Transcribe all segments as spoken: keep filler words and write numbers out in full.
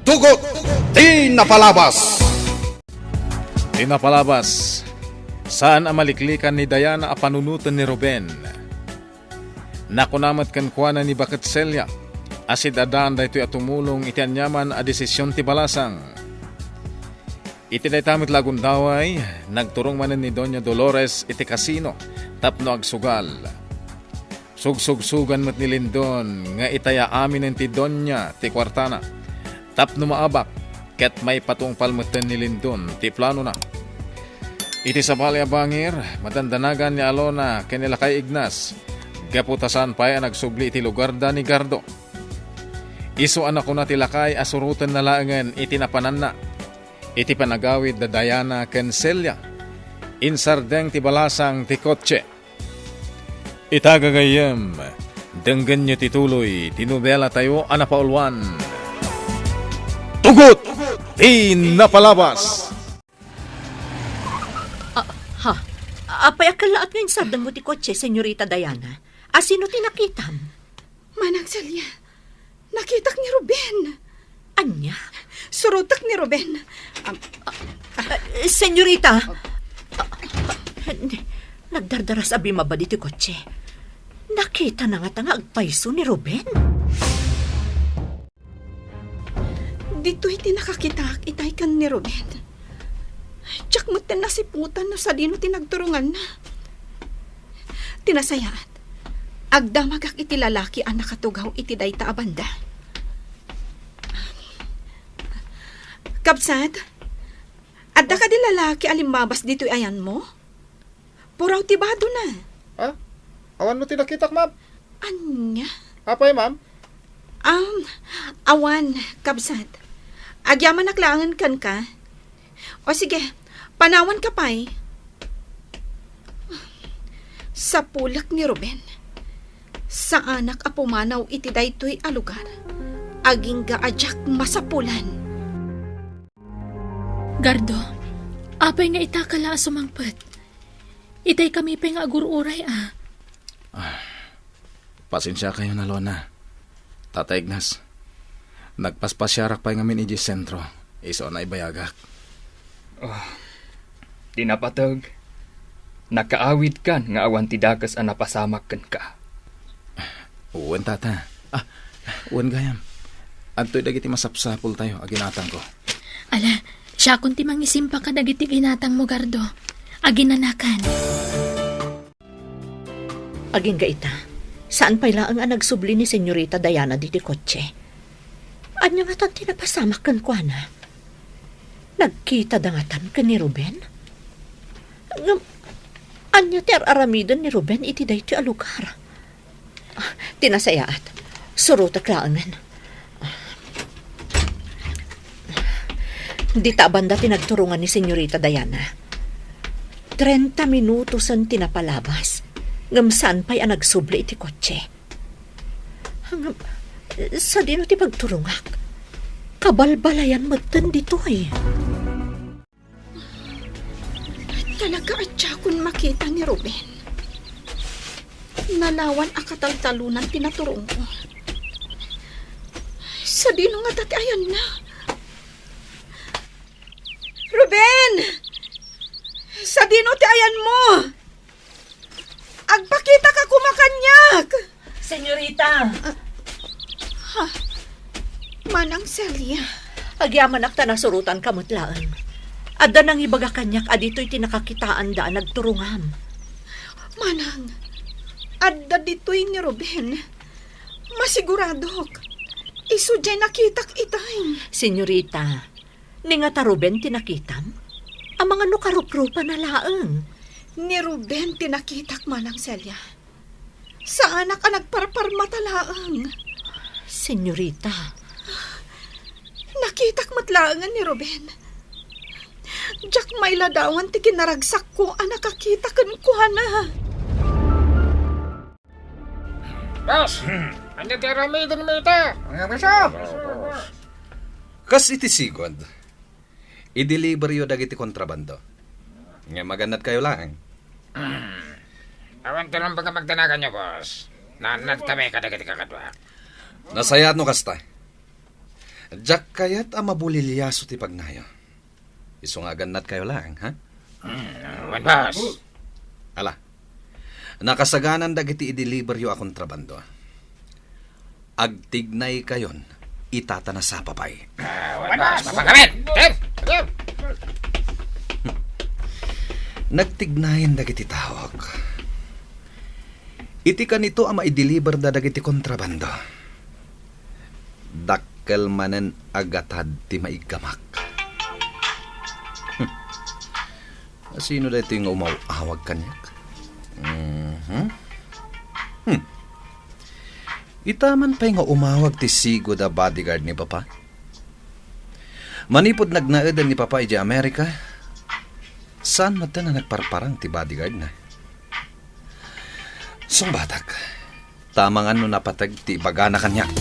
Tugot ti napalabas. Ti napalabas, saan a maliklikan ni Diana a panunoten ni Ruben. Nakuna met kenkuana ni Baket Celia a sid-addaan daytoy a tumulong iti aniaman a desisyon ti balasang. Iti dayta met la a gundaway, nagturong manen ni Doña Dolores iti kasino tapno agsugal. Sugsugsugan met ni Lindon nga itaya aminen ti doña ti kuartana tapno maabak, ket maipatungpal metten ni Lindon ti planona. Iti sabali a bangir, madandanagan ni Alona ken ni Lakay Ignas gapu ta saan pay a nagsubli iti lugarda ni Gardo. Isu a nakuna ti lakay a surotenna laengen iti napananna iti panagawid da Diana ken Celia. Insardeng ti balasang ti kotse. Ita gagayyem, denggenyo ti tuloy ti nobelatayo a napauluan, Tugot ti Napalabas. Ah, ha? Apay a kellaat nga insardengmo ti kotse, Senyorita Diana? A sino ti nakitam? Manang Celia, nakitak ni Ruben. Ania? Surotek ni Ruben. Am, ah, Senyorita! Nagdardaras a bimaba ditoy kotse. Nakitana ngata nga agpayso ni Ruben? Ditoy ti nakakitaak itay ken ni Ruben. Diak metten nasiputan no sadino ti nagturonganna. Ti nasayaat, agdamagak iti lalaki a nakatugaw iti dayta a banda. Kabsat, adda kadi lalaki a limmabas ditoy ayanmo? Puraw ti badona. Ha? Awan no ti nakitak, ma'am. Ania? Apay, ma'am? Um, awan, kabsat. Agyamanak laengen kenka. O sige, panawanka pay. Sapulek ni Ruben. Saanak a pumanaw iti daytoy a lugar. Agingga a diak masapulan. Gardo, apay nga itaka la a sumangpet? Itay kami pay nga agur-uray, a. Ah, pasensiakayon, Alona. Tata Ignas, nagpaspasiarak pay ngamin idiay sentro. Isu a naibayagak. Oh, di napateg. Nakaawidkan nga awan ti dakes a napasamak kenka. Wen, Tata. Ah, wen gayam. Adtoy dagiti masapsapultayo a ginatangko. Ala, siakon ti mangisimpa kadagiti ginatangmo, Gardo. Aginanakan. Agingga ita, saan pay laeng a nagsubli ni Senyorita Diana diti kotse. Ania ngatan ti napasamak kenkuana? Nagkitada ngatan ken ni Ruben? Ngem, ania ti ar-aramiden ni Ruben iti daytoy a lugar? Ah, ti nasayaat, surotek laengen. Dita a banda ti nagturongan ni Senyorita Diana. Trenta minutosen ti napalabas, ngem saan pay a nagsubli iti kotse. Ngem, sadino ti pagturongak? Kabalbalayan metten ditoy. Talaga a diakon makita ni Ruben. Nalawan a kataltalonan ti naturongko. Sadino ngata ti ayanna? Ruben! Sadino ti ayanmo? Agpakitaka koma kaniak! Senyorita! Ha? Manang Celia. Agyamanak ta nasurotanka met laeng. Adda nangibaga kaniak a ditoy ti nakakitaanda a nagturongam. Manang, adda ditoy ni Ruben. Masiguradok. Isu diay nakitak itay. Senyorita, ni ngata Ruben ti nakitam? Amangan no karuprupana laeng. Ni Ruben ti nakitak, Manang Celia. Saanak a nagparparmata laeng. Senyorita. Nakitak met laengen ni Ruben. Diak mailadawan ti kinaragsakko a nakakita kenkuana. Boss, ania ti aramidenmo ita? Kas iti sigud, i-deliveryo dagiti kontrabando. Ngem agannadkayo laeng. Hmm. Awan ti rumbeng a pagdanaganyo, boss. Naannadkami kadagiti kakaduak. Nasayaat no kasta. Diak kayat a mabuliliaso ti pagnayo. Isu nga agannadkayo laeng, ha? Hmm, wen, boss. Ala, nakasaganan dagiti i-deliveryo a kontrabando. Agtignaykayon, ita ta nasapa pay. Ah, wen, boss. Mapagamit! Sir! Sir! Nagtignayen dagiti taok. Iti kanito a maideliverda dagiti kontrabando, dakkel manen a gatad ti maiggamak. Hmm. Asino daytoy nga umaw-awag kaniak? Mhm. Hmm. Ita man pay nga umawag ti sigud a bodyguard ni Papa. Manipud nagnaedan ni Papa idiay Amerika, saan met a nagparparang ti bodyguardna. Sungbatak, ta amangan no napateg ti ibagana kaniak.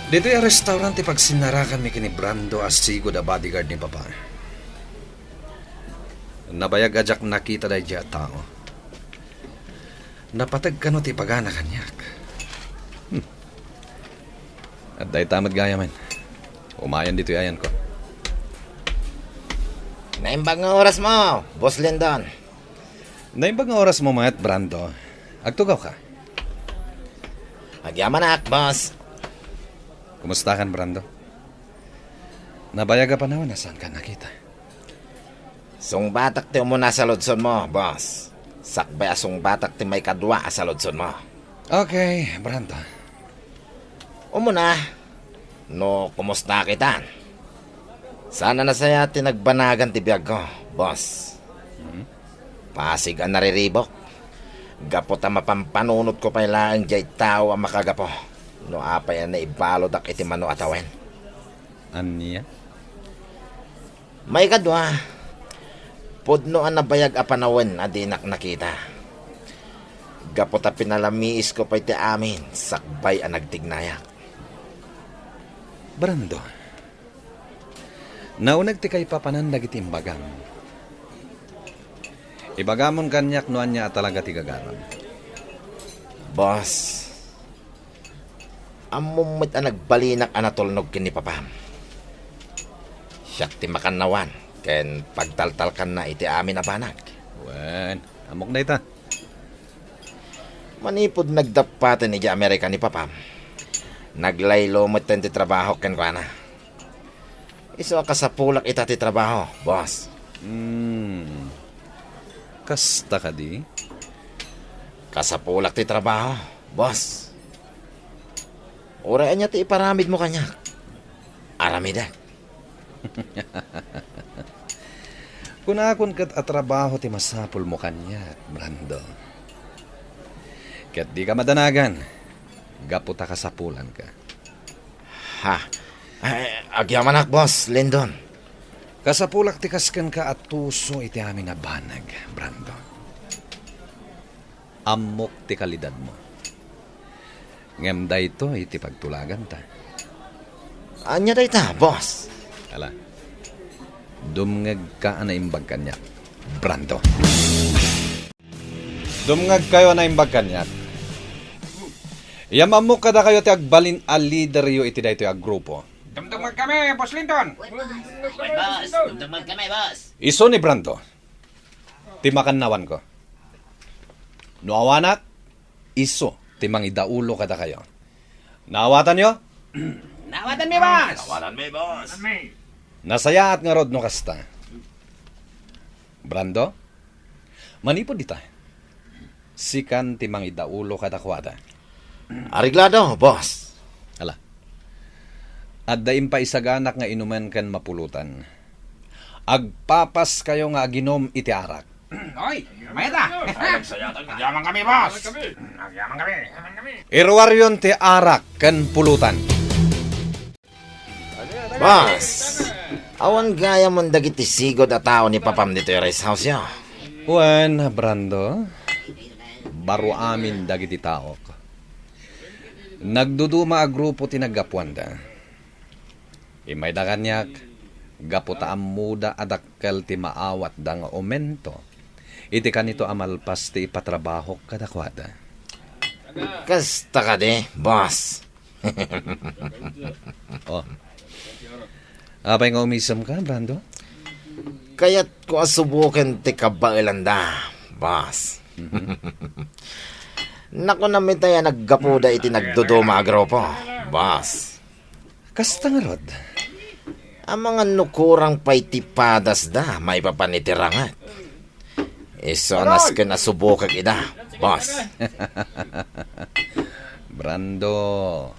Ditoy a restaurant ti pagsinarakanmi ken ni Brando a sigud a bodyguard ni Papa. Nabayag a diak nakita daydiay a tao. Napateg kano ti ibagana kaniak? Hmm. Adda ita met gayamen. Umayen ditoy ayanko. Naimbag nga oras mo, Boss Lindon. Naimbag nga oras mo met, Brando. Agtugawka? Agyamanak, boss. Kumustakan, Brando? Nabayag a panawen a saanka nakita. Sungbatak ti umuna a saludsodmo, boss. Sakbay a sungbatak ti maikadua a saludsodmo. Okay, Brando. Umuna, no kumusta kita? Saan a nasayaat ti nagbanagan ti biagko, boss. Hmm? Pasig a nariribok. Gapu ta mapampanunotko pay laeng diay tao a makagapu no apay a naibaludak iti mano a tawen. Ania? Maikadua, pudno a nabayag a panawen a dinak nakita. Gapu ta pinalamiisko pay ti amin sakbay a nagtignayak. Brando, nauneg ti kaipapanan dagiti imbagam. Ibagamon kaniak no ania a talaga ti gagaram. Boss, ammom met a nagbalinak a natulnog ken ni papam. Siak ti makannawan ken pagtaltalkanna iti amin a banag. Wen, ammok dayta. Manipud nagdappaten idiay Amerika ni papam, naglaylo metten ti trabaho kenkuana. Isu a kasapulak ita ti trabaho, boss. Hmm. Kasta kadi? Kasapulak ti trabaho, boss. Uray ania ti iparamidmo kaniak, aramidek. Kunakon ket a trabaho ti masapulmo kaniak, Brando. Ket dika madanagan, gapu ta kasapulanka. Ha? Ay, agyamanak, Boss Lindon. Kasapulak ti kas kenka a tuso iti amin a banag, Brando. Ammok ti kalidadmo. Ngem daytoy ti pagtulaganta. Ania dayta, boss? Ala. Dumngegka a naimbag kaniak, Brando. Dumngegkayo a naimbag kaniak. Ngem ammok kadakayo ti agbalin a lideryo iti daytoy a grupo. Dumdumngegkami, Boss Lindon. Ay, boss, dumdumngegkami, boss. Isu ni Brando ti makannawanko. No awanak, isu ti mangidaulo kadakayo. Naawatanyo? Naawatanmi, boss. Naawatanmi, boss. Nasayaat ngarud no kasta. Brando, manipud dita, sikan ti mangidaulo kadakuada. Areglado, boss. Ala. Adda impaisaganak nga inumen ken mapulutan. Agpapaskayo nga aginum iti arak. Oy, mayat a. Ay, nagsayatan ka. Agyaman kami, boss. Agyaman kami. Agyaman kami. Iruaryon ti arak ken pulutan. Boss, awan gayam dagiti sigud a tao ni papam ditoy rest house-yo. Wen, Brando, baro amin dagiti taok. Nagduduma a grupo ti naggapuanda. Immayda kaniak, gapu ta ammoda a dakkel ti maawatda nga aumento iti kanito a malpas ti ipatrabahok kadakuada. Kasta kadi, boss. Oh. Apay nga umisemka, Brando? Kayatko a suboken ti kabaelanda, boss. Mhm. Nakunam itay a naggapuda iti nagduduma a grupo, boss. Kasta ngarud? Amangan no kurang pay ti padasda maipapan iti ranget. Isu a nasken a subokek ida, boss. Brando,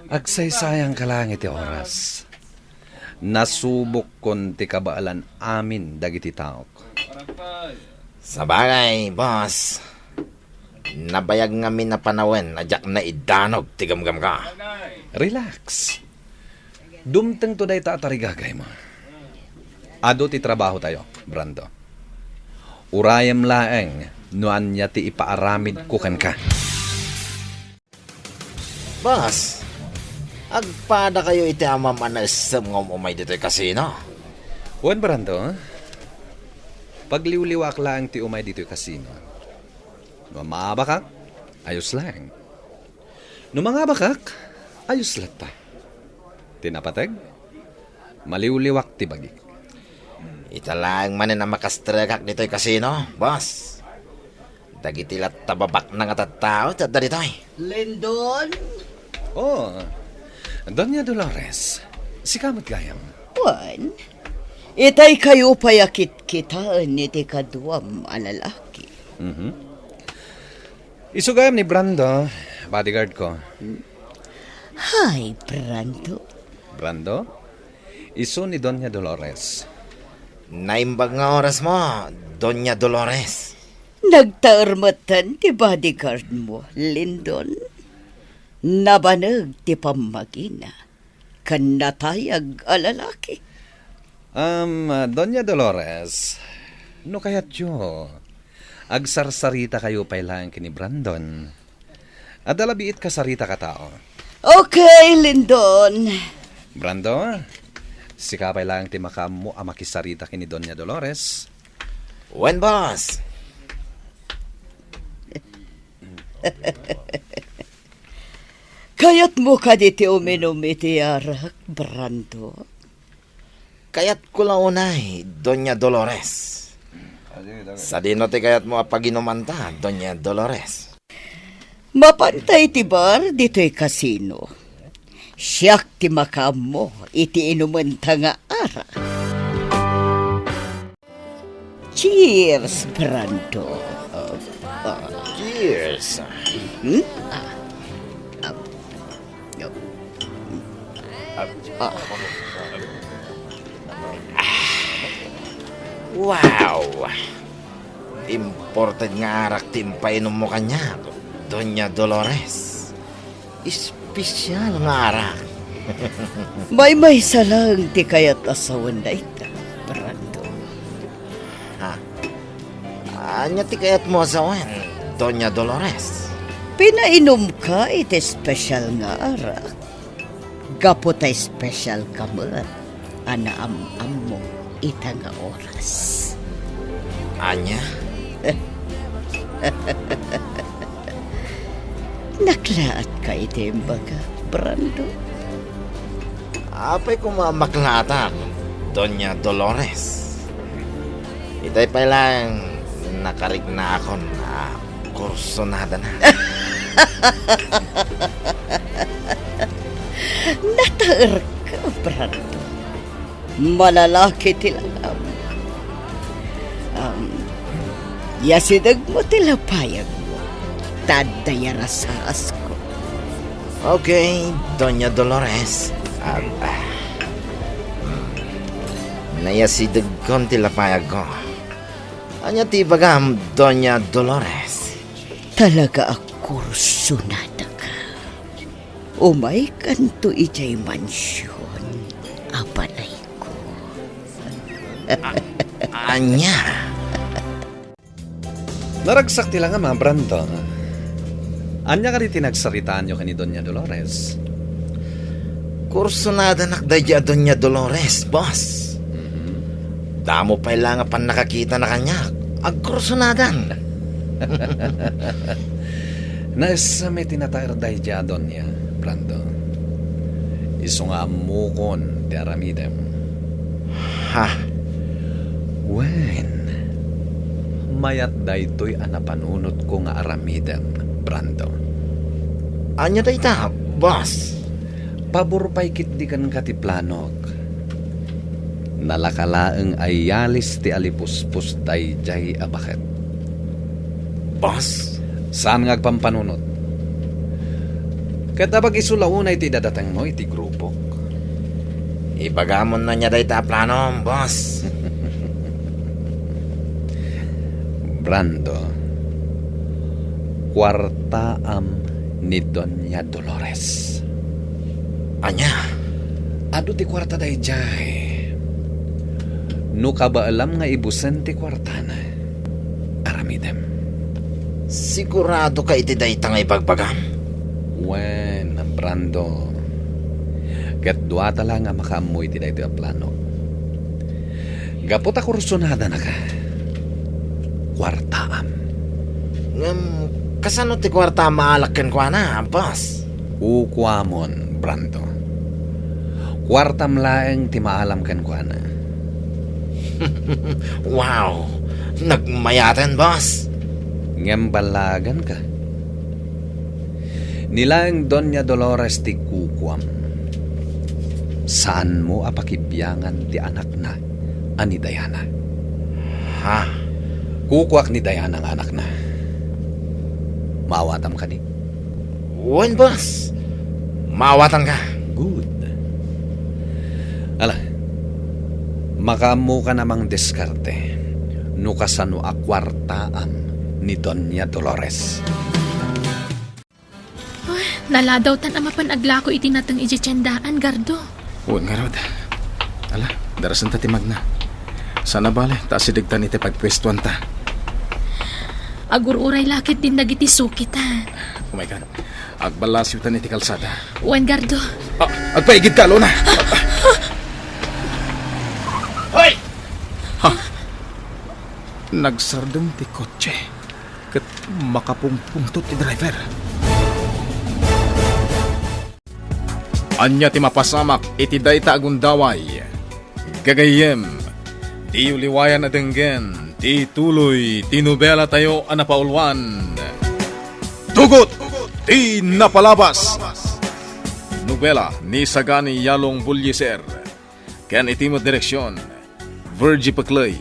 agsaysayangka laeng iti oras. Nasubokkon ti kabaelan amin dagiti taok. Sabagay, boss. Nabayag ngamin a panawen a diak naidanog ti gamgamka. Relax. Dumtengto dayta a tarigagaymo. Adu ti trabahotayo, Brando. Urayem laeng no ania ti ipaaramidko kenka. Boss, agpadakayo iti amam a naessem nga um-umay ditoy kasino? Wen, Brando, pagliwliwaak laeng ti umay ditoy kasino. No maabakak, ayos laeng. No mangabakak, ayos latta. Ti napateg, maliwliwak ti bagik. Ita laeng manen a makastrekak ditoy kasino, boss. Dagiti latta babaknang a tattao ti adda ditoy. Lindon? Oh, Doña Dolores, sika met gayam. Wen, itay kayo pay a kitkitaen iti kaduam a lalaki. Mhm. Isu gayam ni Brando, bodyguard ko. Hi, Brando. Brando? Isu ni Doña Dolores. Naimbag nga oras mo, Doña Dolores. Nagtaer metten ti bodyguard mo, Lindon. Nabaneg ti pammagina ken natayag a lalaki. Um, Doña Dolores, no kayatyo, agsarsarita kayo pay laeng ken ni Brandon. Adda la biit kasarita a tao. Okay, Lindon. Brando, sika pay laeng ti makaammo a makisarita ken ni Doña Dolores. Wen, boss. Kayatmo kadi ti uminum iti arak, Brando? Kayatko la unay, Doña Dolores. Sadino ti kayatmo a paginumanta, Doña Dolores? Mapanta iti bar ditoy kasino. Siak ti makaammo iti inumenta nga arak. Cheers, Brando. Ah, ah. Cheers. Hmm? Ah. Ah. Ah. Wow! Imported nga arak ti impainummo kaniak, Doña Dolores. Espesial nga arak. Maymaysa laeng ti kayat a sawen dayta, Brando. Ha? Ania ti kayatmo a sawen, Doña Dolores? Pinainumka iti espesial nga arak. Gapu ta espesialka met a naam-ammo ita nga oras. Ania? Naklaatka iti imbaga, Brando? Apay koma a maklaatak, Doña Dolores. Itay pay laeng nakariknaakon a kursonadana. Nataerka, Brando. Malalaki ti langam. Um, yasidegmo ti lapayagmo. Ta adda yarasaasko. Okay, Doña Dolores. Ah, ah. Hmm. Nayasidegkon ti lapayagko. Ania ti ibagam, Doña Dolores? Talaga a kursonadaka. Umaykanto idiay mansion a balayko. A-, ania? Naragsak ti langam, Brando. Ania kadi ti nagsaritaanyo ken ni Doña Dolores? Kursonadanak daydi a Doña Dolores, boss. Mhm. Damo pay la nga pannakakitana kaniak. Agkursonadan. Naessem ti nataer daydi a Doña. Brando. Isu nga ammokon ti aramidem. Ha? Wen, mayat daytoy a napanunotko nga aramidem, Brando. Ania dayta, boss? Pabor pay ketdi kenka ti planok. Nalaka laeng a yalis ti alipuspos daydiay a baket. Boss? Saan nga agpampanunot? Ket apag isu la unay ti idadatengmo iti grupok? Ibagamon ania dayta a planom, boss. Brando, kuartaam ni Doña Dolores. Ania? Adu ti kuarta daydiay. No kabaelam nga ibusen ti kuartana, aramidem. Sigurado ka iti dayta nga ibagbagam? Wen, Brando. Ket duata la nga makaammo iti daytoy a plano. Gapu ta kursonadanaka, kuartaam. Ngem, kasano ti kuarta a maalak kenkuana, boss? Kukuamon, Brando. Kuartam laeng ti maalam kenkuana. Wow! Nagmayaten, boss! Ngem ballaganka. Ni laeng Doña Dolores ti kukuam. Saanmo a pakibiangan ti anakna a ni Diana. Ha? Kukuak ni Diana nga anakna. Maawatam kadi? Wen, boss. Maawatanka. Good. Ala, makaammokan a mangdiskarte no kasano a kuartaam ni Doña Dolores. Ay, naladawtan a mapan aglako iti nateng idiay tiendaan, Gardo. Wen ngarud. Ala, darasenta ti magna. Saan a bale, ta asidegtan iti pagpuestuanta. Agur-uray la ketdin dagiti sukit, a. Oh my God. Agballasiwtan iti kalsada. Wen, Gardo. Ah, agpaigidka, Lona. Hoy! Ha? Nagsardeng ti kotse. Ket makapungpungtot ti driver. Ania ti mapasamak iti dayta a gundaway? Gagayyem, diyo liwayan a denggen ti tuloy ti nobelatayo a napauluan, Tugot ti Napalabas. Nobela ni Sagani Yalong Bullieser. Ken iti met direksion, Virgie Peclay.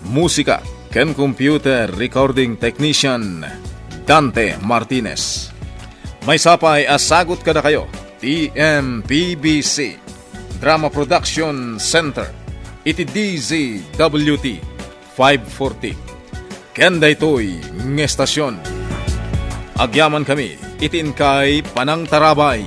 Musika ken computer recording technician, Dante Martinez. Maysa pay a sagut kadakayo ti M P B C Drama Production Center iti D Z W T five forty. Ken daytoy nga estasion, agyamankami iti inkay panangtarabay.